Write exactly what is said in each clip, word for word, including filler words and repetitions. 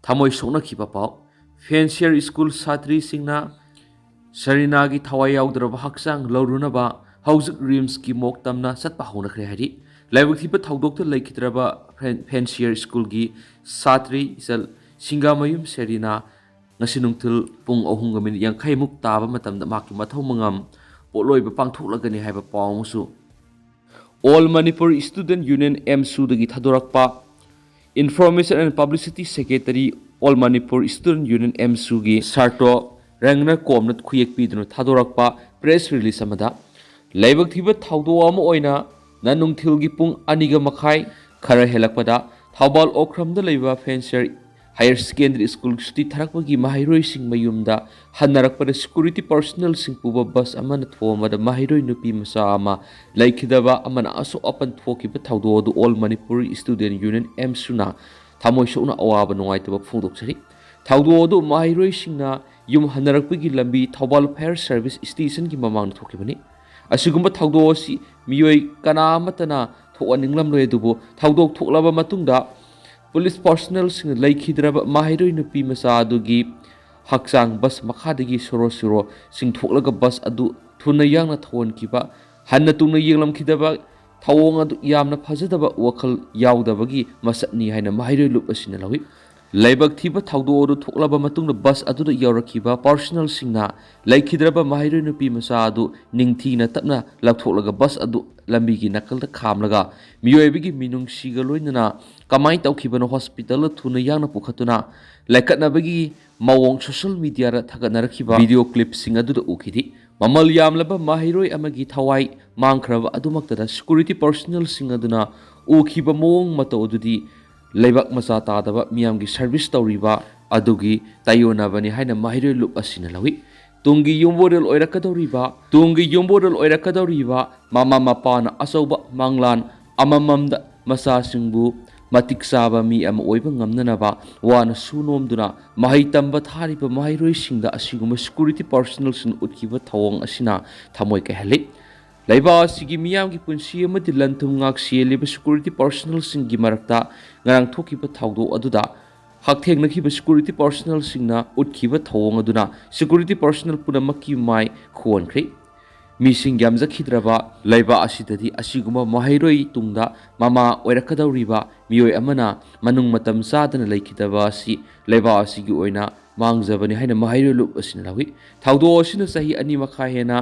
ꯊꯃꯣꯏ ꯁꯣꯛꯅꯈꯤꯕ ꯄꯥꯎ꯫ ꯐꯦꯟꯁꯤꯌꯔ ꯁ꯭ꯀꯨꯜ ꯁꯥꯇ꯭ꯔꯤꯁꯤꯡꯅ ꯁꯔꯤꯅꯥꯒꯤ ꯊꯋꯥꯏ ꯌꯥꯎꯗ꯭ꯔꯕ ꯍꯛꯆꯥꯡ ꯂꯧꯔꯨꯅꯕ ꯍꯧꯖꯤꯛ ꯔꯤꯝꯁꯀꯤ ꯃꯣꯛ ꯇꯝꯅ ꯆꯠꯄ ꯍꯧꯅꯈ꯭ꯔꯦ ꯍꯥꯏꯔꯤ꯫ ꯂꯥꯏꯕꯛ ꯊꯤꯕ ꯊꯧꯗꯣꯛꯇ ꯂꯩꯈꯤꯗ꯭ꯔꯕ ꯐꯦꯟ-, ꯐꯦꯟꯁꯤꯌꯔ ꯁ꯭ꯀꯨꯜꯒꯤ ꯁꯥꯇ꯭ꯔꯤ ꯏꯆꯜ ꯁꯤꯡꯒꯥꯃꯌꯨꯝ ꯁꯦꯔꯤꯅꯥ ꯉꯁꯤ ꯅꯨꯡꯊꯤꯜ ꯄꯨꯡ ꯑꯍꯨꯝꯒ ꯃꯤꯅꯤꯠ ꯌꯥꯡꯈꯩꯃꯨꯛ ꯇꯥꯕ ꯃꯇꯝꯗ ꯃꯍꯥꯛꯀꯤ ꯃꯊꯧ ꯃꯉꯝ ꯄꯣꯠꯂꯣꯏꯕ ꯄꯥꯡꯊꯣꯛꯂꯒꯅꯤ ꯍꯥꯏꯕ ꯄꯥꯎ ꯑꯃꯁꯨ All Manipur Student Union, ꯑꯦꯝꯁꯨꯗꯒꯤ ꯊꯥꯗꯣꯔꯛꯄ꯫ Information and Publicity Secretary, All Manipur Student Union, ꯑꯦꯝꯁꯨꯒꯤ ꯁꯥꯔꯇꯣ ꯔꯪꯅ ꯀꯣꯝꯅ ꯈꯨꯌꯦꯛ ꯄꯤꯗꯨꯅ ꯊꯥꯗꯣꯔꯛꯄ ꯄ꯭ꯔꯦꯁ ꯔꯤꯂꯤꯖ ꯑꯃꯗ, ꯂꯥꯏꯕꯛ ꯊꯤꯕ ꯊꯧꯗꯣꯛ ꯑꯃ ꯑꯣꯏꯅ ꯅꯅꯨꯡꯊꯤꯜꯒꯤ ꯄꯨꯡ ꯑꯅꯤꯒ ꯃꯈꯥꯏ ꯈꯔ ꯍꯦꯜꯂꯛꯄꯗ ꯊꯧꯕꯥꯜ ꯑꯣꯀ꯭ꯔꯝꯗ ꯂꯩꯕ ꯐꯦꯟꯁꯤꯌꯔ ꯍꯥꯌꯔ ꯁꯦꯀꯦꯟꯗꯔꯤ ꯁ꯭ꯀꯨꯜ ꯁꯨꯇꯤ ꯊꯥꯔꯛꯄꯒꯤ ꯃꯍꯩꯔꯣꯏꯁꯤꯡ ꯃꯌꯨꯝꯗ ꯍꯟꯅꯔꯛꯄꯗ ꯁꯦꯀ꯭ꯌꯨꯔꯤꯇꯤ ꯄꯔꯁꯅꯦꯜꯁꯤꯡ ꯄꯨꯕ ꯕꯁ ꯑꯃꯅ ꯊꯣꯝꯕꯗ ꯃꯍꯩꯔꯣꯏ ꯅꯨꯄꯤ ꯃꯆꯥ ꯑꯃ ꯂꯩꯈꯤꯗꯕ ꯑꯃꯅ ꯑꯁꯣꯛ ꯑꯄꯟ ꯊꯣꯛꯈꯤꯕ ꯊꯧꯗꯣꯛ ꯑꯗꯨ All Manipur Student Union, ꯑꯦꯝꯁꯨꯅ ꯊꯃꯣꯏ ꯁꯣꯛꯅ ꯑꯋꯥꯕ ꯅꯨꯡꯉꯥꯏꯇꯕ ꯐꯣꯡꯗꯣꯛꯆꯔꯤ꯫ ꯊꯧꯗꯣꯛ ꯑꯗꯨ ꯃꯍꯩꯔꯣꯏꯁꯤꯡꯅ ꯌꯨꯝ ꯍꯟꯅꯔꯛꯄꯒꯤ ꯂꯝꯕꯤ ꯊꯧꯕꯥꯜ ꯐꯥꯌꯔ ꯁꯔꯚꯤꯁ ꯁ꯭ꯇꯦꯁꯟꯒꯤ ꯃꯃꯥꯡꯗ ꯊꯣꯛꯈꯤꯕꯅꯤ꯫ ꯑꯁꯤꯒꯨꯝꯕ ꯊꯧꯗꯣꯛ ꯑꯁꯤ ꯃꯤꯑꯣꯏ ꯀꯅꯥ ꯑꯃꯠꯇꯅ ꯊꯣꯛꯍꯟꯅꯤꯡꯂꯝꯂꯣꯏ, ꯑꯗꯨꯕꯨ ꯊꯧꯗꯣꯛ ꯊꯣꯛꯂꯕ ꯃꯇꯨꯡꯗ ꯄꯨꯂꯤꯁ ꯄꯔꯁꯅꯦꯜꯁꯤꯡꯅ ꯂꯩꯈꯤꯗ꯭ꯔꯕ ꯃꯍꯩꯔꯣꯏ ꯅꯨꯄꯤ ꯃꯆꯥ ꯑꯗꯨꯒꯤ ꯍꯛꯆꯥꯡ ꯕꯁ ꯃꯈꯥꯗꯒꯤ ꯁꯣꯔꯣ ꯁꯣꯔꯣ ꯆꯤꯡꯊꯣꯛꯂꯒ ꯕꯁ ꯑꯗꯨ ꯊꯨꯅ ꯌꯥꯡꯅ ꯊꯧꯍꯟꯈꯤꯕ, ꯍꯟꯅ ꯇꯨꯡꯅ ꯌꯦꯡꯂꯝꯈꯤꯗꯕ ꯊꯧꯑꯣꯡ ꯑꯗꯨ ꯌꯥꯝꯅ ꯐꯖꯗꯕ ꯋꯥꯈꯜ ꯌꯥꯎꯗꯕꯒꯤ ꯃꯁꯛꯅꯤ ꯍꯥꯏꯅ ꯃꯍꯩꯔꯣꯏ ꯂꯨꯞ ꯑꯁꯤꯅ ꯂꯧꯏ꯫ ꯂꯥꯏꯕꯛ ꯊꯤꯕ ꯊꯧꯗꯣꯛ ꯑꯗꯨ ꯊꯣꯛꯂꯕ ꯃꯇꯨꯡꯗ ꯕꯁ ꯑꯗꯨꯗ ꯌꯧꯔꯛꯈꯤꯕ ꯄꯔꯁꯅꯦꯜꯁꯤꯡꯅ ꯂꯩꯈꯤꯗ꯭ꯔꯕ ꯃꯍꯩꯔꯣꯏ ꯅꯨꯄꯤ ꯃꯆꯥ ꯑꯗꯨ ꯅꯤꯡꯊꯤꯅ ꯇꯞꯅ ꯂꯧꯊꯣꯛꯂꯒ ꯕꯁ ꯑꯗꯨ ꯂꯝꯕꯤꯒꯤ ꯅꯥꯀꯜꯗ ꯈꯥꯝꯂꯒ ꯃꯤꯑꯣꯏꯕꯒꯤ ꯃꯤꯅꯨꯡꯁꯤꯒ ꯂꯣꯏꯅꯅ ꯀꯃꯥꯏꯅ ꯇꯧꯈꯤꯕꯅꯣ ꯍꯣꯁꯄꯤꯇꯥꯜꯗ ꯊꯨꯅ ꯌꯥꯡꯅ ꯄꯨꯈꯠꯇꯨꯅ ꯂꯥꯏꯀꯠꯅꯕꯒꯤ ꯃꯑꯣꯡ ꯁꯣꯁꯤꯌꯦꯜ ꯃꯤꯗꯤꯌꯥꯗ ꯊꯥꯒꯠꯅꯔꯛꯈꯤꯕ ꯚꯤꯗꯤꯑꯣ ꯀ꯭ꯂꯤꯞꯁꯤꯡ ꯑꯗꯨꯗ ꯎꯈꯤꯗꯦ꯫ ꯃꯃꯜ ꯌꯥꯝꯂꯕ ꯃꯍꯩꯔꯣꯏ ꯑꯃꯒꯤ ꯊꯋꯥꯏ ꯃꯥꯡꯈ꯭ꯔꯕ ꯑꯗꯨꯃꯛꯇꯗ ꯁꯦꯀ꯭ꯌꯨꯔꯤꯇꯤ ꯄꯔꯁꯅꯦꯜꯁꯤꯡ ꯑꯗꯨꯅ ꯎꯈꯤꯕ ꯃꯑꯣꯡ ꯃꯇꯧ ꯑꯗꯨꯗꯤ ꯂꯩꯕꯥꯛ ꯃꯆꯥ ꯇꯥꯗꯕ ꯃꯤꯌꯥꯝꯒꯤ ꯁꯔꯚꯤꯁ ꯇꯧꯔꯤꯕ ꯑꯗꯨꯒꯤ ꯇꯥꯏꯑꯣꯟꯅꯕꯅꯤ ꯍꯥꯏꯅ ꯃꯍꯩꯔꯣꯏ ꯂꯨꯞ ꯑꯁꯤꯅ ꯂꯧꯏ꯫ ꯇꯨꯡꯒꯤ ꯌꯨꯝꯕꯨꯔꯦꯜ ꯑꯣꯏꯔꯛꯀꯗꯧꯔꯤꯕ, ꯇꯨꯡꯒꯤ ꯌꯨꯝꯕꯨꯔꯦꯜ ꯑꯣꯏꯔꯛꯀꯗꯧꯔꯤꯕ ꯃꯃꯥ ꯃꯄꯥꯅ ꯑꯆꯧꯕ ꯃꯪꯂꯥꯟ ꯑꯃꯃꯝꯗ ꯃꯆꯥꯁꯤꯡꯕꯨ ꯃꯇꯤꯛ ꯆꯥꯕ ꯃꯤ ꯑꯃ ꯑꯣꯏꯕ ꯉꯝꯅꯅꯕ ꯋꯥꯅ ꯁꯨ ꯅꯣꯝꯗꯨꯅ ꯃꯍꯩ ꯇꯝꯕ ꯊꯥꯔꯤꯕ ꯃꯍꯩꯔꯣꯏꯁꯤꯡꯗ ꯑꯁꯤꯒꯨꯝꯕ ꯁꯦꯀ꯭ꯌꯨꯔꯤꯇꯤ ꯄꯔꯁꯅꯦꯜꯁꯤꯡꯅ ꯎꯠꯈꯤꯕ ꯊꯧꯑꯣꯡ ꯑꯁꯤꯅ ꯊꯃꯣꯏ ꯀꯥꯏꯍꯜꯂꯤ꯫ ꯂꯩꯕꯥꯛ ꯑꯁꯤꯒꯤ ꯃꯤꯌꯥꯝꯒꯤ ꯄꯨꯟꯁꯤ ꯑꯃꯗꯤ ꯂꯟ ꯊꯨꯝ ꯉꯥꯛ ꯁꯦꯜꯂꯤꯕ ꯁꯦꯀ꯭ꯌꯨꯔꯤꯇꯤ ꯄꯔꯁꯅꯦꯜꯁꯤꯡꯒꯤ ꯃꯔꯛꯇ ꯉꯔꯥꯡ ꯊꯣꯛꯈꯤꯕ ꯊꯧꯗꯣꯛ ꯑꯗꯨꯗ ꯍꯛꯊꯦꯡꯅꯈꯤꯕ ꯁꯦꯀ꯭ꯌꯨꯔꯤꯇꯤ ꯄꯔꯁꯅꯦꯜꯁꯤꯡꯅ ꯎꯠꯈꯤꯕ ꯊꯧꯑꯣꯡ ꯑꯗꯨꯅ ꯁꯦꯀ꯭ꯌꯨꯔꯤꯇꯤ ꯄꯔꯁꯅꯦꯜ ꯄꯨꯝꯅꯃꯛꯀꯤ ꯃꯥꯏ ꯈꯨꯋꯣꯟꯈ꯭ꯔꯦ꯫ ꯃꯤꯁꯤꯡ ꯌꯥꯝꯖꯈꯤꯗ꯭ꯔꯕ ꯂꯩꯕꯥꯛ ꯑꯁꯤꯗꯗꯤ ꯑꯁꯤꯒꯨꯝꯕ ꯃꯍꯩꯔꯣꯏ ꯇꯨꯡꯗ ꯃꯃꯥ ꯑꯣꯏꯔꯛꯀꯗꯧꯔꯤꯕ ꯃꯤꯑꯣꯏ ꯑꯃꯅ ꯃꯅꯨꯡ ꯃꯇꯝ ꯆꯥꯗꯅ ꯂꯩꯈꯤꯗꯕ ꯑꯁꯤ ꯂꯩꯕꯥꯛ ꯑꯁꯤꯒꯤ ꯑꯣꯏꯅ ꯃꯥꯡꯖꯕꯅꯤ ꯍꯥꯏꯅ ꯃꯍꯩꯔꯣꯏ ꯂꯨꯞ ꯑꯁꯤꯅ ꯂꯧꯏ꯫ ꯊꯧꯗꯣꯛ ꯑꯁꯤꯅ ꯆꯍꯤ ꯑꯅꯤ ꯃꯈꯥꯏ ꯍꯦꯟꯅ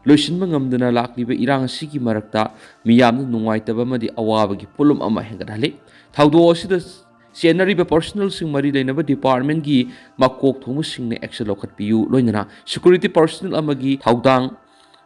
ꯂꯣꯏꯁꯤꯟꯕ ꯉꯝꯗꯅ ꯂꯥꯛꯂꯤꯕ ꯏꯔꯥꯡ ꯑꯁꯤꯒꯤ ꯃꯔꯛꯇ ꯃꯤꯌꯥꯝꯅ ꯅꯨꯡꯉꯥꯏꯇꯕ ꯑꯃꯗꯤ ꯑꯋꯥꯕꯒꯤ ꯄꯣꯠꯂꯨꯝ ꯑꯃ ꯍꯦꯟꯒꯠꯍꯜꯂꯤ꯫ ꯊꯧꯗꯣꯛ ꯑꯁꯤꯗ ꯆꯦꯟꯅꯔꯤꯕ ꯄꯔꯁꯅꯦꯜꯁꯤꯡ ꯃꯔꯤ ꯂꯩꯅꯕ ꯗꯤꯄꯥꯔꯠꯃꯦꯟꯒꯤ ꯃꯀꯣꯛ ꯊꯣꯡꯕꯁꯤꯡꯅ ꯑꯦꯛꯁꯟ ꯂꯧꯈꯠꯄꯤꯌꯨ, ꯂꯣꯏꯅꯅ ꯁꯦꯀ꯭ꯌꯨꯔꯤꯇꯤ ꯄꯔꯁꯅꯦꯜ ꯑꯃꯒꯤ ꯊꯧꯗꯥꯡ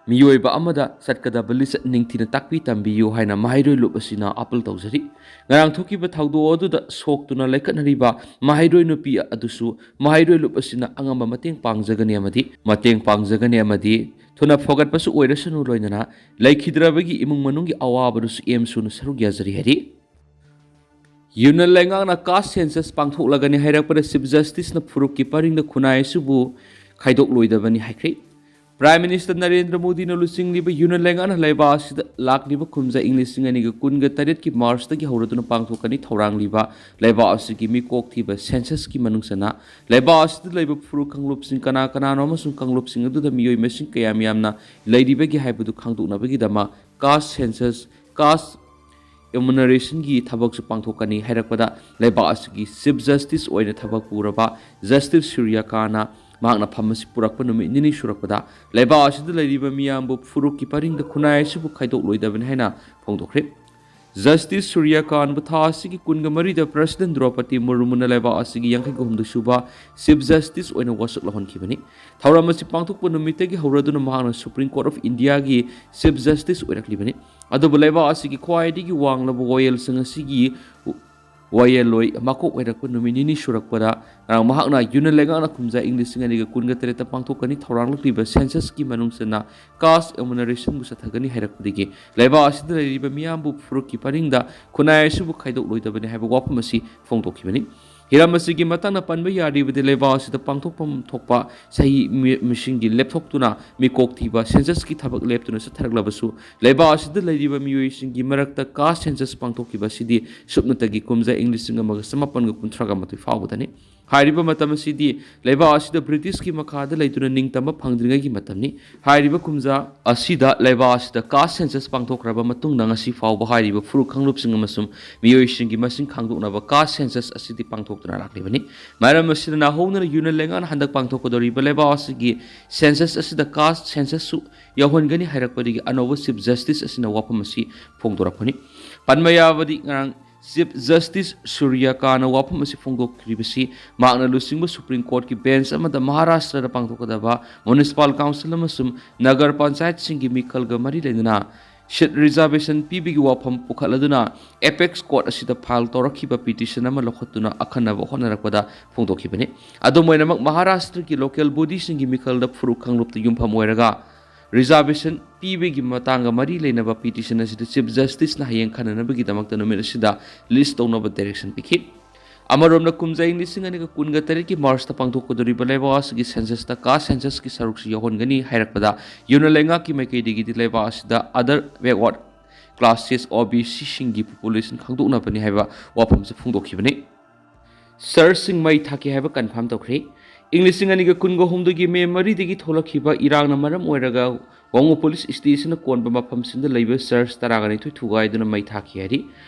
ꯃꯤꯑꯣꯏꯕ ꯑꯃꯗ ꯆꯠꯀꯗꯕ ꯂꯤꯆꯠ ꯅꯤꯡꯊꯤꯅ ꯇꯥꯛꯄꯤ ꯇꯝꯕꯤꯌꯨ ꯍꯥꯏꯅ ꯃꯍꯩꯔꯣꯏ ꯂꯨꯞ ꯑꯁꯤꯅ ꯑꯥꯄꯤꯜ ꯇꯧꯖꯔꯤ꯫ ꯉꯔꯥꯡ ꯊꯣꯛꯈꯤꯕ ꯊꯧꯗꯣꯛ ꯑꯗꯨꯗ ꯁꯣꯛꯇꯨꯅ ꯂꯩꯈꯠꯅꯔꯤꯕ ꯃꯍꯩꯔꯣꯏ ꯅꯨꯄꯤ ꯑꯗꯨꯁꯨ ꯃꯍꯩꯔꯣꯏ ꯂꯨꯞ ꯑꯁꯤꯅ ꯑꯉꯝꯕ ꯃꯇꯦꯡ ꯄꯥꯡꯖꯒꯅꯤ ꯑꯃꯗꯤ ꯃꯇꯦꯡ ꯄꯥꯡꯖꯒꯅꯤ ꯑꯃꯗꯤ ꯊꯨꯅ ꯐꯒꯠꯄꯁꯨ ꯑꯣꯏꯔꯁꯅꯨ, ꯂꯣꯏꯅꯅ ꯂꯩꯈꯤꯗ꯭ꯔꯕꯒꯤ ꯏꯃꯨꯡ ꯃꯅꯨꯡꯒꯤ ꯑꯋꯥꯕꯗꯨꯁꯨ ꯑꯦꯝ ꯁꯨꯅ ꯁꯔꯨꯛ ꯌꯥꯖꯔꯤ ꯍꯥꯏꯔꯤ꯫ ꯌꯨꯅꯤꯌꯟ ꯂꯩꯉꯥꯛꯅ ꯀꯥꯁ ꯁꯦꯟꯁꯁ ꯄꯥꯡꯊꯣꯛꯂꯒꯅꯤ ꯍꯥꯏꯔꯛꯄꯗ ꯆꯤꯐ ꯖꯁꯇꯤꯁꯅ ꯐꯨꯔꯨꯞꯀꯤ ꯄꯔꯤꯡꯗ ꯈꯨꯟꯅꯥꯏ ꯑꯁꯤꯕꯨ ꯈꯥꯏꯗꯣꯛꯂꯣꯏꯗꯕꯅꯤ ꯍꯥꯏꯈ꯭ꯔꯦ꯫ ꯄ꯭ꯔꯥꯏꯝ ꯃꯤꯅꯤꯁꯇꯔ ꯅꯔꯦꯟꯗ꯭ꯔ ꯃꯣꯗꯤꯅ ꯂꯨꯆꯤꯡꯂꯤꯕ ꯌꯨꯅꯤꯌꯟ ꯂꯩꯉꯥꯛꯅ ꯂꯩꯕꯥꯛ ꯑꯁꯤꯗ ꯂꯥꯛꯂꯤꯕ ꯀꯨꯝꯖꯥ ꯏꯪ ꯂꯤꯁꯤꯡ ꯑꯅꯤꯒ ꯀꯨꯟꯒ ꯇꯔꯦꯠꯀꯤ ꯃꯥꯔꯆꯇꯒꯤ ꯍꯧꯔꯗꯨꯅ ꯄꯥꯡꯊꯣꯛꯀꯅꯤ ꯊꯧꯔꯥꯡꯂꯤꯕ ꯂꯩꯕꯥꯛ ꯑꯁꯤꯒꯤ ꯃꯤꯀꯣꯛ ꯊꯤꯕ ꯁꯦꯟꯁꯁꯀꯤ ꯃꯅꯨꯡ ꯆꯟꯅ ꯂꯩꯕꯥꯛ ꯑꯁꯤꯗ ꯂꯩꯕ ꯐꯨꯔꯨꯞ ꯀꯥꯡꯂꯨꯞꯁꯤꯡ ꯀꯅꯥ ꯀꯅꯥꯅꯣ ꯑꯃꯁꯨꯡ ꯀꯥꯡꯂꯨꯞꯁꯤꯡ ꯑꯗꯨꯗ ꯃꯤꯑꯣꯏ ꯃꯁꯤꯡ ꯀꯌꯥꯝ ꯌꯥꯝꯅ ꯂꯩꯔꯤꯕꯒꯦ ꯍꯥꯏꯕꯗꯨ ꯈꯪꯗꯣꯛꯅꯕꯒꯤꯗꯃꯛ ꯀꯥꯁ ꯁꯦꯟꯁꯁ, ꯀꯥꯁ ꯑꯦꯃꯨꯅꯔꯦꯁꯟꯒꯤ ꯊꯕꯛꯁꯨ ꯄꯥꯡꯊꯣꯛꯀꯅꯤ ꯍꯥꯏꯔꯛꯄꯗ ꯂꯩꯕꯥꯛ ꯑꯁꯤꯒꯤ ꯆꯤꯐ ꯖꯁꯇꯤꯁ ꯑꯣꯏꯅ ꯊꯕꯛ ꯄꯨꯔꯕ ꯖꯁꯇꯤꯁ ꯁꯨꯔ꯭ꯌꯀꯥꯟꯅ ꯃꯍꯥꯛꯅ ꯐꯝ ꯑꯁꯤ ꯄꯨꯔꯛꯄ ꯅꯨꯃꯤꯠ ꯅꯤꯅꯤ ꯁꯨꯔꯛꯄꯗ ꯂꯩꯕꯥꯛ ꯑꯁꯤꯗ ꯂꯩꯔꯤꯕ ꯃꯤꯌꯥꯝꯕꯨ ꯐꯨꯔꯨꯞꯀꯤ ꯄꯔꯤꯡꯗ ꯈꯨꯟꯅꯥꯏ ꯑꯁꯤꯕꯨ ꯈꯥꯏꯗꯣꯛꯂꯣꯏꯗꯕꯅꯤ ꯍꯥꯏꯅ ꯐꯣꯡꯗꯣꯛꯈ꯭ꯔꯦ꯫ ꯖꯁꯇꯤꯁ ꯁꯨꯔ꯭ꯌꯀꯥꯟꯕꯨ ꯊꯥ ꯑꯁꯤꯒꯤ ꯀꯨꯟꯒ ꯃꯔꯤꯗ ꯄ꯭ꯔꯁꯤꯗꯦꯟ ꯗ꯭ꯔꯧꯄꯗꯤ ꯃꯨꯔꯃꯨꯅ ꯂꯩꯕꯥꯛ ꯑꯁꯤꯒꯤ ꯌꯥꯡꯈꯩꯒ ꯍꯨꯝꯗꯣꯏ ꯁꯨꯕ ꯆꯤꯐ ꯖꯁꯇꯤꯁ ꯑꯣꯏꯅ ꯋꯥꯁꯛ ꯂꯧꯍꯟꯈꯤꯕꯅꯤ꯫ ꯊꯧꯔꯝ ꯑꯁꯤ ꯄꯥꯡꯊꯣꯛꯄ ꯅꯨꯃꯤꯠꯇꯒꯤ ꯍꯧꯔꯗꯨꯅ ꯃꯍꯥꯛꯅ ꯁꯨꯄ꯭ꯔꯤꯝ ꯀꯣꯔꯠ ꯑꯣꯐ ꯏꯟꯗꯤꯌꯥꯒꯤ ꯆꯤꯐ ꯖꯁꯇꯤꯁ ꯑꯣꯏꯔꯛꯂꯤꯕꯅꯤ꯫ ꯑꯗꯨꯕꯨ ꯂꯩꯕꯥꯛ ꯑꯁꯤꯒꯤ ꯈ꯭ꯋꯥꯏꯗꯒꯤ ꯋꯥꯡꯂꯕ ꯋꯥꯌꯦꯜꯁꯪ ꯑꯁꯤꯒꯤ ꯋꯥꯌꯦꯜꯂꯣꯏ ꯃꯀꯣꯛ ꯑꯣꯏꯔꯛꯄ ꯅꯨꯃꯤꯠ ꯅꯤꯅꯤ ꯁꯨꯔꯛꯄꯗ ꯉꯔꯥꯡ ꯃꯍꯥꯛꯅ ꯌꯨꯅꯤꯌꯟ ꯂꯩꯉꯥꯛꯅ ꯀꯨꯝꯖꯥ ꯏꯪ ꯂꯤꯁꯤꯡ ꯑꯅꯤꯒ ꯀꯨꯟꯒ ꯇꯔꯦꯠꯇ ꯄꯥꯡꯊꯣꯛꯀꯅꯤ ꯊꯧꯔꯥꯡꯂꯛꯂꯤꯕ ꯁꯦꯟꯁꯁꯀꯤ ꯃꯅꯨꯡ ꯆꯟꯅ ꯀꯥꯁ ꯑꯦꯃꯨꯅꯔꯦꯁꯟꯕꯨ ꯆꯠꯊꯒꯅꯤ ꯍꯥꯏꯔꯛꯄꯗꯒꯤ ꯂꯩꯕꯥꯛ ꯑꯁꯤꯗ ꯂꯩꯔꯤꯕ ꯃꯤꯌꯥꯝꯕꯨ ꯐꯨꯔꯨꯞꯀꯤ ꯄꯔꯤꯡꯗ ꯈꯨꯟꯅꯥꯏ ꯑꯁꯤꯕꯨ ꯈꯥꯏꯗꯣꯛꯂꯣꯏꯗꯕꯅꯤ ꯍꯥꯏꯕ ꯋꯥꯐꯝ ꯑꯁꯤ ꯐꯣꯡꯗꯣꯛꯈꯤꯕꯅꯤ꯫ ꯍꯤꯔꯝ ꯑꯁꯤꯒꯤ ꯃꯇꯥꯡꯗ ꯄꯟꯕ ꯌꯥꯔꯤꯕꯗꯤ ꯂꯩꯕꯥꯛ ꯑꯁꯤꯗ ꯄꯥꯡꯊꯣꯛꯐꯝ ꯊꯣꯛꯄ ꯆꯍꯤ ꯃꯤ-, ꯃꯤꯁꯤꯡꯒꯤ ꯂꯦꯞꯊꯣꯛꯇꯨꯅ ꯃꯤꯀꯣꯛ ꯊꯤꯕ ꯁꯦꯟꯁꯁꯀꯤ ꯊꯕꯛ ꯂꯦꯞꯇꯨꯅ ꯆꯠꯊꯔꯛꯂꯕꯁꯨ, ꯂꯩꯕꯥꯛ ꯑꯁꯤꯗ ꯂꯩꯔꯤꯕ ꯃꯤꯑꯣꯏꯁꯤꯡꯒꯤ ꯃꯔꯛꯇ ꯀꯥꯁ ꯁꯦꯟꯁꯁ ꯄꯥꯡꯊꯣꯛꯈꯤꯕ ꯑꯁꯤꯗꯤ ꯁꯨꯞꯅꯇꯒꯤ ꯀꯨꯝꯖꯥ ꯏꯪ ꯂꯤꯁꯤꯡ ꯑꯃꯒ ꯆꯃꯥꯄꯟꯒ ꯀꯨꯟꯊ꯭ꯔꯥꯒ ꯃꯥꯊꯣꯏ ꯐꯥꯎꯕꯗꯅꯤ꯫ ꯍꯥꯏꯔꯤꯕ ꯃꯇꯝ ꯑꯁꯤꯗꯤ ꯂꯩꯕꯥꯛ ꯑꯁꯤꯗ ꯕ꯭ꯔꯤꯇꯤꯁꯀꯤ ꯃꯈꯥꯗ ꯂꯩꯗꯨꯅ ꯅꯤꯡꯇꯝꯕ ꯐꯪꯗ꯭ꯔꯤꯉꯩꯒꯤ ꯃꯇꯝꯅꯤ꯫ ꯍꯥꯏꯔꯤꯕ ꯀꯨꯝꯖꯥ ꯑꯁꯤꯗ ꯂꯩꯕꯥꯛ ꯑꯁꯤꯗ ꯀꯥꯁ ꯁꯦꯟꯁꯁ ꯄꯥꯡꯊꯣꯛꯈ꯭ꯔꯕ ꯃꯇꯨꯡꯗ ꯉꯁꯤ ꯐꯥꯎꯕ ꯍꯥꯏꯔꯤꯕ ꯐꯨꯔꯨꯞ ꯀꯥꯡꯂꯨꯞꯁꯤꯡ ꯑꯃꯁꯨꯡ ꯃꯤꯑꯣꯏꯁꯤꯡꯒꯤ ꯃꯁꯤꯡ ꯈꯪꯗꯣꯛꯅꯕ ꯀꯥꯁ ꯁꯦꯟꯁꯁ ꯑꯁꯤꯗꯤ ꯄꯥꯡꯊꯣꯛꯇꯨꯅ ꯂꯥꯛꯂꯤꯕꯅꯤ꯫ ꯃꯔꯝ ꯑꯁꯤꯅ ꯅꯧꯍꯧꯅꯅ ꯌꯨꯅꯤꯌꯟ ꯂꯩꯉꯥꯛꯅ ꯍꯟꯗꯛ ꯄꯥꯡꯊꯣꯛꯀꯗꯧꯔꯤꯕ ꯂꯩꯕꯥꯛ ꯑꯁꯤꯒꯤ ꯁꯦꯟꯁꯁ ꯑꯁꯤꯗ ꯀꯥꯁ ꯁꯦꯟꯁꯁꯁꯨ ꯌꯥꯎꯍꯟꯒꯅꯤ ꯍꯥꯏꯔꯛꯄꯗꯒꯤ ꯑꯅꯧꯕ ꯆꯤꯐ ꯖꯁꯇꯤꯁ ꯑꯁꯤꯅ ꯋꯥꯐꯝ ꯑꯁꯤ ꯐꯣꯡꯗꯣꯔꯛꯄꯅꯤ꯫ ꯄꯟꯕ ꯌꯥꯕꯗꯤ ꯉꯔꯥꯡ ꯆꯤꯐ ꯖꯁꯇꯤꯁ ꯁꯨꯔ꯭ꯌꯀꯥꯟꯇꯅ ꯋꯥꯐꯝ ꯑꯁꯤ ꯐꯣꯡꯗꯣꯛꯈꯤꯕꯁꯤ ꯃꯍꯥꯛꯅ ꯂꯨꯆꯤꯡꯕ ꯁꯨꯄ꯭ꯔꯤꯝ ꯀꯣꯔꯠꯀꯤ ꯕꯦꯟꯆ ꯑꯃꯗ ꯃꯍꯥꯔꯥꯁꯇ꯭ꯔꯗ ꯄꯥꯡꯊꯣꯛꯀꯗꯕ ꯃ꯭ꯌꯨꯅꯤꯁꯤꯄꯥꯜ ꯀꯥꯎꯟꯁꯤꯜ ꯑꯃꯁꯨꯡ ꯅꯒꯔ ꯄꯟꯆꯥꯌꯠꯁꯤꯡꯒꯤ ꯃꯤꯈꯜꯒ ꯃꯔꯤ ꯂꯩꯅꯅ ꯁꯤꯠ ꯔꯤꯖꯥꯔꯕꯦꯁꯟ ꯄꯤꯕꯒꯤ ꯋꯥꯐꯝ ꯄꯨꯈꯠꯂꯗꯨꯅ ꯑꯦꯄꯦꯛꯁ ꯀꯣꯔꯠ ꯑꯁꯤꯗ ꯐꯥꯏꯜ ꯇꯧꯔꯛꯈꯤꯕ ꯄꯤꯇꯤꯁꯟ ꯑꯃ ꯂꯧꯈꯠꯇꯨꯅ ꯑꯈꯟꯅꯕ ꯍꯣꯠꯅꯔꯛꯄꯗ ꯐꯣꯡꯗꯣꯛꯈꯤꯕꯅꯤ꯫ ꯑꯗꯨꯝ ꯑꯣꯏꯅꯃꯛ, ꯃꯍꯥꯔꯥꯁꯇ꯭ꯔꯒꯤ ꯂꯣꯀꯦꯜ ꯕꯣꯗꯤꯁꯤꯡꯒꯤ ꯃꯤꯈꯜꯗ ꯐꯨꯔꯨꯞ ꯀꯥꯡꯂꯨꯞꯇ ꯌꯨꯝꯐꯝ ꯑꯣꯏꯔꯒ ꯔꯤꯖꯥꯔꯕꯦꯁꯟ ꯄꯤꯕꯒꯤ ꯃꯇꯥꯡꯒ ꯃꯔꯤ ꯂꯩꯅꯕ ꯄꯤꯇꯤꯁꯟ ꯑꯁꯤꯗ ꯆꯤꯐ ꯖꯁꯇꯤꯁꯅ ꯍꯌꯦꯡ ꯈꯟꯅꯅꯕꯒꯤꯗꯃꯛꯇ ꯅꯨꯃꯤꯠ ꯑꯁꯤꯗ ꯂꯤꯁ ꯇꯧꯅꯕ ꯗꯥꯏꯔꯦꯛꯁꯟ ꯄꯤꯈꯤ꯫ ꯑꯃꯔꯣꯝꯗ, ꯀꯨꯝꯖꯥ ꯏꯪ ꯂꯤꯁꯤꯡ ꯑꯅꯤꯒ ꯀꯨꯟꯒ ꯇꯔꯦꯠꯀꯤ ꯃꯥꯔꯆꯇ ꯄꯥꯡꯊꯣꯛꯀꯗꯧꯔꯤꯕ ꯂꯩꯕꯥꯛ ꯑꯁꯤꯒꯤ ꯁꯦꯟꯁꯁꯇ ꯀꯥꯁ ꯁꯦꯟꯁꯁꯀꯤ ꯁꯔꯨꯛꯁꯨ ꯌꯥꯎꯍꯟꯒꯅꯤ ꯍꯥꯏꯔꯛꯄꯗ, ꯌꯨꯅꯤꯌꯟ ꯂꯩꯉꯥꯛꯀꯤ ꯃꯥꯏꯀꯩꯗꯒꯤꯗꯤ ꯂꯩꯕꯥꯛ ꯑꯁꯤꯗ other backward classes, ꯑꯣ ꯕꯤ ꯁꯤꯁꯤꯡꯒꯤ ꯄꯣꯄꯨꯂꯦꯁꯟ ꯈꯪꯗꯣꯛꯅꯕꯅꯤ ꯍꯥꯏꯕ ꯋꯥꯐꯝꯁꯨ ꯐꯣꯡꯗꯣꯛꯈꯤꯕꯅꯤ꯫ ꯆꯔꯆꯁꯤꯡ ꯃꯩ ꯊꯥꯈꯤ ꯍꯥꯏꯕ ꯀꯟꯐꯥꯔꯝ ꯇꯧꯈ꯭ꯔꯦ꯫ ꯏꯪ ꯂꯤꯁꯤꯡ ꯑꯅꯤꯒ ꯀꯨꯟꯒ ꯍꯨꯝꯗꯣꯏꯒꯤ ꯃꯦ ꯃꯔꯤꯗꯒꯤ ꯊꯣꯛꯂꯛꯈꯤꯕ ꯏꯔꯥꯡꯅ ꯃꯔꯝ ꯑꯣꯏꯔꯒ ꯋꯥꯉꯨ ꯄꯨꯂꯤꯁ ꯁ꯭ꯇꯦꯁꯟꯅ ꯀꯣꯟꯕ ꯃꯐꯝꯁꯤꯡꯗ ꯂꯩꯕ ꯆꯔꯆ ꯇꯔꯥꯒ ꯅꯤꯊꯣꯏ ꯊꯨꯒꯥꯏꯗꯨꯅ ꯃꯩ ꯊꯥꯈꯤ ꯍꯥꯏꯔꯤ꯫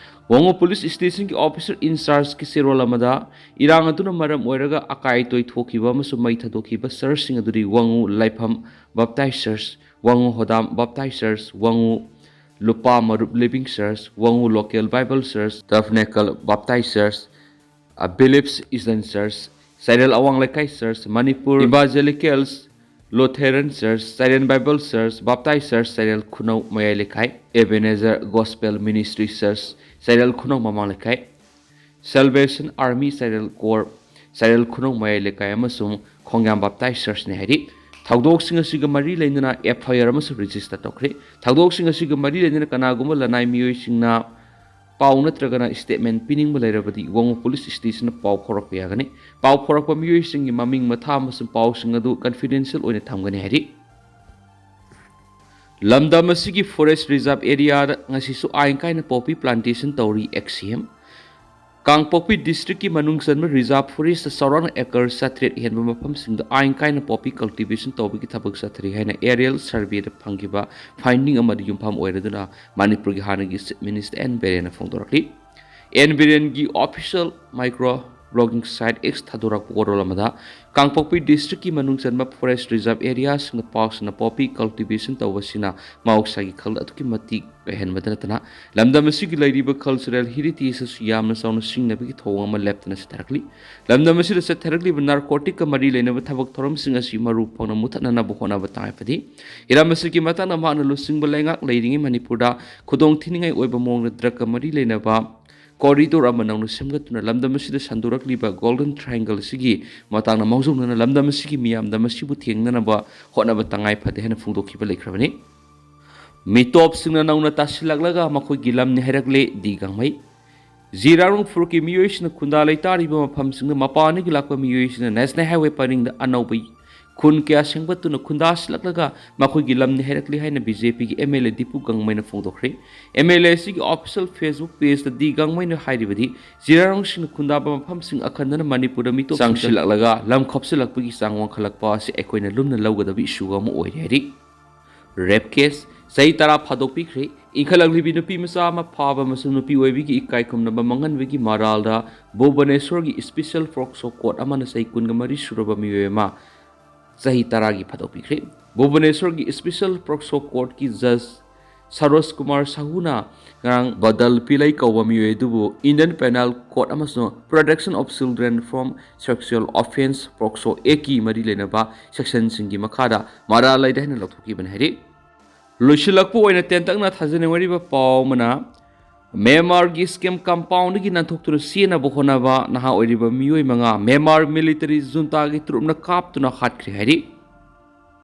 ꯋꯥꯉꯨ ꯄꯨꯂꯤꯁ ꯁ꯭ꯇꯦꯁꯟꯒꯤ ꯑꯣꯐꯤꯁꯔ ꯏꯟꯆꯥꯔꯖꯀꯤ ꯆꯦꯔꯣꯜ ꯑꯃꯗ ꯏꯔꯥꯡ ꯑꯗꯨꯅ ꯃꯔꯝ ꯑꯣꯏꯔꯒ ꯑꯀꯥꯏ ꯑꯇꯣꯏ ꯊꯣꯛꯈꯤꯕ ꯑꯃꯁꯨꯡ ꯃꯩ ꯊꯥꯗꯣꯛꯈꯤꯕ ꯆꯔꯆꯁꯤꯡ ꯑꯗꯨꯗꯤ ꯋꯥꯉꯨ, ꯂꯥꯏꯐꯝ ꯕꯞꯇꯥꯏꯁ ꯆꯔꯆ, ꯋꯥꯉꯨ ꯍꯣꯗꯥꯝ ꯕꯞꯇꯥꯏꯁ ꯆꯔꯆ, ꯋꯥꯉꯨ ꯂꯨꯄꯥ ꯃꯔꯨꯞ ꯂꯤꯚꯤꯡ ꯆꯔꯆ, ꯋꯥꯉꯨ ꯂꯣꯀꯦꯜ ꯕꯥꯏꯕꯜ ꯆꯔꯆ, ꯇꯕꯔꯅꯦꯀꯜ ꯕꯞꯇꯥꯏꯁ ꯆꯔꯆ, ꯑ, ꯕꯤꯂꯤꯞꯁ ꯏꯁꯇꯔꯟ ꯆꯔꯆ, ꯆꯥꯏꯔꯦꯜ ꯑꯋꯥꯡ ꯂꯩꯀꯥꯏ ꯆꯔꯆ, ꯃꯅꯤꯄꯨꯔ ꯏꯚꯥꯟꯖꯦꯂꯤꯀꯦꯜꯁ ꯂꯨꯊꯦꯔꯟ ꯆꯔꯆ, ꯆꯥꯏꯔꯦꯜ ꯕꯥꯏꯕꯜ ꯆꯔꯆ, ꯕꯥꯞꯇꯥꯏꯁ ꯆꯔꯆ, ꯆꯥꯏꯔꯦꯜ ꯈꯨꯅꯧ ꯃꯌꯥꯏ ꯂꯩꯀꯥꯏ, ꯑꯦꯕꯦꯅꯦꯖꯔ ꯒꯣꯁꯄꯦꯜ ꯃꯤꯅꯤꯁꯇ꯭ꯔꯤ ꯆꯔꯆ, ꯆꯥꯏꯔꯦꯜ ꯈꯨꯅꯧ ꯃꯃꯥꯡ ꯂꯩꯀꯥꯏ, ꯁꯦꯜꯕꯦꯁꯟ ꯑꯥꯔꯃꯤ ꯆꯥꯏꯔꯦꯜ ꯀꯣꯔ, ꯆꯥꯏꯔꯦꯜ ꯈꯨꯅꯧ ꯃꯌꯥꯏ ꯂꯩꯀꯥꯏ ꯑꯃꯁꯨꯡ ꯈꯣꯡꯌꯥꯝ ꯕꯥꯞꯇꯥꯏꯁ ꯆꯔꯆꯅꯤ ꯍꯥꯏꯔꯤ꯫ ꯊꯧꯗꯣꯛꯁꯤꯡ ꯑꯁꯤꯒ ꯃꯔꯤ ꯂꯩꯅꯅ ꯑꯦꯐ ꯑꯥꯏ ꯑꯥꯔ ꯑꯃꯁꯨ ꯔꯦꯖꯤꯁꯇꯔ ꯇꯧꯈ꯭ꯔꯦ꯫ ꯊꯧꯗꯣꯛꯁꯤꯡ ꯑꯁꯤꯒ ꯃꯔꯤ ꯂꯩꯅꯅ ꯀꯅꯥꯒꯨꯝꯕ ꯂꯅꯥꯏ ꯃꯤꯑꯣꯏꯁꯤꯡꯅ ꯄꯥꯎ ꯅꯠꯇ꯭ꯔꯒꯅ statement ꯄꯤꯅꯤꯡꯕ ꯂꯩꯔꯕꯗꯤ ꯋꯥꯉꯨ police stationꯗ ꯄꯥꯎ ꯐꯥꯎꯔꯛꯄ ꯌꯥꯒꯅꯤ꯫ ꯄꯥꯎ ꯐꯥꯎꯔꯛꯄ ꯃꯤꯑꯣꯏꯁꯤꯡꯒꯤ ꯃꯃꯤꯡ ꯃꯊꯥ ꯑꯃꯁꯨꯡ ꯄꯥꯎꯁꯤꯡ ꯑꯗꯨ confidential ꯑꯣꯏꯅ ꯊꯝꯒꯅꯤ ꯍꯥꯏꯔꯤ꯫ ꯂꯝꯗꯝ ꯑꯁꯤꯒꯤ forest reserve areaꯗ ꯉꯁꯤꯁꯨ ꯑꯥꯏꯟ ꯀꯥꯏꯅ poppy plantation ꯇꯧꯔꯤ꯫ ꯑꯦꯛꯁ ꯁꯤ ꯑꯦꯝ꯫ ꯀꯥꯡꯄꯣꯛꯄꯤ districtꯀꯤ ꯃꯅꯨꯡ ꯆꯟꯕ reserve forestꯇ ꯆꯥꯎꯔꯥꯛꯅ acre ꯆꯥꯇ꯭ꯔꯦꯠ ꯍꯦꯟꯕ ꯃꯐꯝꯁꯤꯡꯗ ꯑꯥꯏꯟ ꯀꯥꯏꯅ poppy cultivation ꯇꯧꯕꯒꯤ ꯊꯕꯛ ꯆꯠꯊꯔꯤ ꯍꯥꯏꯅ aerial surveyꯗ ꯐꯪꯈꯤꯕ finding ꯑꯃꯗ ꯌꯨꯝꯐꯝ ꯑꯣꯏꯔꯗꯨꯅ ꯃꯅꯤꯄꯨꯔꯒꯤ ꯍꯥꯟꯅꯒꯤ Chief Minister ꯑꯦꯟ ꯕꯤꯔꯦꯟꯅ ꯐꯣꯡꯗꯣꯔꯛꯂꯤ꯫ ꯑꯦꯟ ꯕꯤꯔꯦꯟꯒꯤ official micro blogging site X ꯊꯥꯗꯣꯔꯛꯄ ꯋꯥꯔꯣꯜ ꯑꯃꯗ, ꯀꯥꯡꯄꯣꯛꯄꯤ districtꯀꯤ ꯃꯅꯨꯡ ꯆꯟꯕ forest reserve areaꯁꯤꯡꯗ ꯄꯥꯛ ꯁꯟꯅ poppy cultivation ꯇꯧꯕꯁꯤꯅ ꯃꯍꯧꯁꯥꯒꯤ ꯈꯜ ꯑꯗꯨꯛꯀꯤ ꯃꯇꯤꯛ ꯀꯥꯏꯍꯟꯕꯗ ꯅꯠꯇꯅ, ꯂꯝꯗꯝ ꯑꯁꯤꯒꯤ ꯂꯩꯔꯤꯕ cultural heritage ꯑꯁꯤꯁꯨ ꯌꯥꯝꯅ ꯆꯥꯎꯅ ꯁꯤꯡꯅꯕꯒꯤ ꯊꯧꯑꯣꯡ ꯑꯃ ꯂꯦꯞꯇꯅ ꯆꯠꯊꯔꯛꯂꯤ꯫ ꯂꯝꯗꯝ ꯑꯁꯤꯗ ꯆꯠꯊꯔꯛꯂꯤꯕ narcoticꯀ ꯃꯔꯤ ꯂꯩꯅꯕ ꯊꯕꯛ ꯊꯧꯔꯝꯁꯤꯡ ꯑꯁꯤ ꯃꯔꯨ ꯐꯪꯅ ꯃꯨꯊꯠꯅꯅꯕ ꯍꯣꯠꯅꯕ ꯇꯉꯥꯏ ꯐꯗꯦ꯫ ꯍꯤꯔꯝ ꯑꯁꯤꯒꯤ ꯃꯇꯥꯡꯗ ꯃꯍꯥꯛꯅ ꯂꯨꯆꯤꯡꯕ ꯂꯩꯉꯥꯛ ꯂꯩꯔꯤꯉꯩ ꯃꯅꯤꯄꯨꯔꯗ ꯈꯨꯗꯣꯡ ꯊꯤꯅꯤꯡꯉꯥꯏ ꯑꯣꯏꯕ ꯃꯑꯣꯡꯗ drugꯀ ꯃꯔꯤ ꯂꯩꯅꯕ corridor ꯑꯃ ꯅꯧꯅ ꯁꯦꯝꯒꯠꯇꯨꯅ ꯂꯝꯗꯝ ꯑꯁꯤꯗ ꯁꯟꯗꯣꯔꯛꯂꯤꯕ Golden Triangle ꯑꯁꯤꯒꯤ ꯃꯇꯥꯡꯗ ꯃꯥꯡꯖꯧꯅꯅ ꯂꯝꯗꯝ ꯑꯁꯤꯒꯤ ꯃꯤꯌꯥꯝꯗ ꯃꯁꯤꯕꯨ ꯊꯦꯡꯅꯅꯕ ꯍꯣꯠꯅꯕ ꯇꯉꯥꯏ ꯐꯗꯦ ꯍꯥꯏꯅ ꯐꯣꯡꯗꯣꯛꯈꯤꯕ ꯂꯩꯈ꯭ꯔꯕꯅꯤ꯫ ꯃꯤꯇꯣꯞꯁꯤꯡꯅ ꯅꯧꯅ ꯇꯥꯁꯤꯜꯂꯛꯂꯒ ꯃꯈꯣꯏꯒꯤ ꯂꯝꯅꯤ ꯍꯥꯏꯔꯛꯂꯦ ꯗꯤ ꯒꯥꯡꯃꯩ꯫ ꯖꯤꯔꯥꯔꯣꯡ ꯐꯨꯔꯨꯞꯀꯤ ꯃꯤꯑꯣꯏꯁꯤꯡꯅ ꯈꯨꯟꯗꯥ ꯂꯩꯇꯥꯔꯤꯕ ꯃꯐꯝꯁꯤꯡꯗ ꯃꯄꯥꯟꯗꯒꯤ ꯂꯥꯛꯄ ꯃꯤꯑꯣꯏꯁꯤꯡꯅ National Highway ꯄꯔꯤꯡꯗ ꯑꯅꯧꯕ ꯈꯨꯟ ꯀꯌꯥ ꯁꯦꯝꯒꯠꯇꯨꯅ ꯈꯨꯟꯗꯥꯁꯤꯜꯂꯛꯂꯒ ꯃꯈꯣꯏꯒꯤ ꯂꯝꯅꯤ ꯍꯥꯏꯔꯛꯂꯤ ꯍꯥꯏꯅ ꯕꯤ ꯖꯦ ꯄꯤꯒꯤ ꯑꯦꯝ ꯑꯦꯜ ꯑꯦ ꯗꯤꯄꯨ ꯒꯥꯡꯃꯩꯅ ꯐꯣꯡꯗꯣꯛꯈ꯭ꯔꯦ꯫ ꯑꯦꯝ ꯑꯦꯜ ꯑꯦ ꯑꯁꯤꯒꯤ official Facebook pageꯇ ꯗꯤ ꯒꯥꯡꯃꯩꯅ ꯍꯥꯏꯔꯤꯕꯗꯤ, ꯖꯤꯔꯥꯔꯣꯡꯁꯤꯡꯅ ꯈꯨꯟꯗꯥꯕ ꯃꯐꯝꯁꯤꯡ ꯑꯈꯟꯅꯅ ꯃꯅꯤꯄꯨꯔꯗ ꯃꯤꯇꯣꯞ ꯆꯪꯁꯤꯜꯂꯛꯂꯒ ꯂꯝ ꯈꯣꯞꯆꯤꯜꯂꯛꯄꯒꯤ ꯆꯥꯡ ꯋꯥꯡꯈꯠꯂꯛꯄ ꯑꯁꯤ ꯑꯩꯈꯣꯏꯅ ꯂꯨꯝꯅ ꯂꯧꯒꯗꯕ issue ꯑꯃ ꯑꯣꯏꯔꯦ ꯍꯥꯏꯔꯤ꯫ Rape case, ꯆꯍꯤ ꯇꯔꯥ ꯐꯥꯗꯣꯛꯄꯤꯈ꯭ꯔꯦ꯫ ꯏꯟꯈꯠꯂꯛꯂꯤꯕꯤ ꯅꯨꯄꯤ ꯃꯆꯥ ꯑꯃ ꯐꯥꯕ ꯑꯃꯁꯨꯡ ꯅꯨꯄꯤ ꯑꯣꯏꯕꯤꯒꯤ ꯏꯀꯥꯏ ꯈꯨꯝꯅꯕ ꯃꯥꯡꯍꯟꯕꯒꯤ ꯃꯔꯥꯜꯗ ꯚꯨꯕꯅꯦꯁ꯭ꯋꯔꯒꯤ special POCSO court ꯑꯃꯅ ꯆꯍꯤ ꯀꯨꯟꯒ ꯃꯔꯤ ꯁꯨꯔꯕ ꯃꯤꯑꯣꯏ ꯑꯃ ꯆꯍꯤ ꯇꯔꯥꯒꯤ ꯐꯥꯗꯣꯛꯄꯤꯈ꯭ꯔꯦ꯫ ꯚꯨꯕꯅꯦꯁ꯭ꯋꯔꯒꯤ special POCSO courtꯀꯤ judge Saroj Kumar ꯁꯥꯍꯨꯅ ꯉꯔꯥꯡ ꯕꯗꯜ ꯄꯤꯂꯩ ꯀꯧꯕ ꯃꯤꯑꯣꯏ ꯑꯗꯨꯕꯨ Indian Penal Code ꯑꯃꯁꯨꯡ Protection of Children from Sexual Offence, POCSO Actꯀꯤ ꯃꯔꯤ ꯂꯩꯅꯕ sectionꯁꯤꯡꯒꯤ ꯃꯈꯥꯗ ꯃꯔꯥꯜ ꯂꯩꯔꯦ ꯍꯥꯏꯅ ꯂꯧꯊꯣꯛꯈꯤꯕꯅꯤ ꯍꯥꯏꯔꯤ꯫ ꯂꯣꯏꯁꯤꯜꯂꯛꯄ ꯑꯣꯏꯅ ꯇꯦꯟꯇꯛꯅ ꯊꯥꯖꯅꯤꯡꯉꯥꯏ ꯑꯣꯏꯔꯤꯕ ꯄꯥꯎ ꯑꯃꯅ, ꯃ꯭ꯌꯥꯟꯃꯥꯔꯒꯤ scam compoundꯗꯒꯤ ꯅꯥꯟꯊꯣꯛꯇꯨꯅ ꯆꯦꯟꯅꯕ ꯍꯣꯠꯅꯕ ꯅꯍꯥ ꯑꯣꯏꯔꯤꯕ ꯃꯤꯑꯣꯏ ꯃꯉꯥ ꯃ꯭ꯌꯥꯟꯃꯥꯔ military juntaꯒꯤ ꯇ꯭ꯔꯨꯞꯅ ꯀꯥꯞꯇꯨꯅ ꯍꯥꯠꯈ꯭ꯔꯦ ꯍꯥꯏꯔꯤ꯫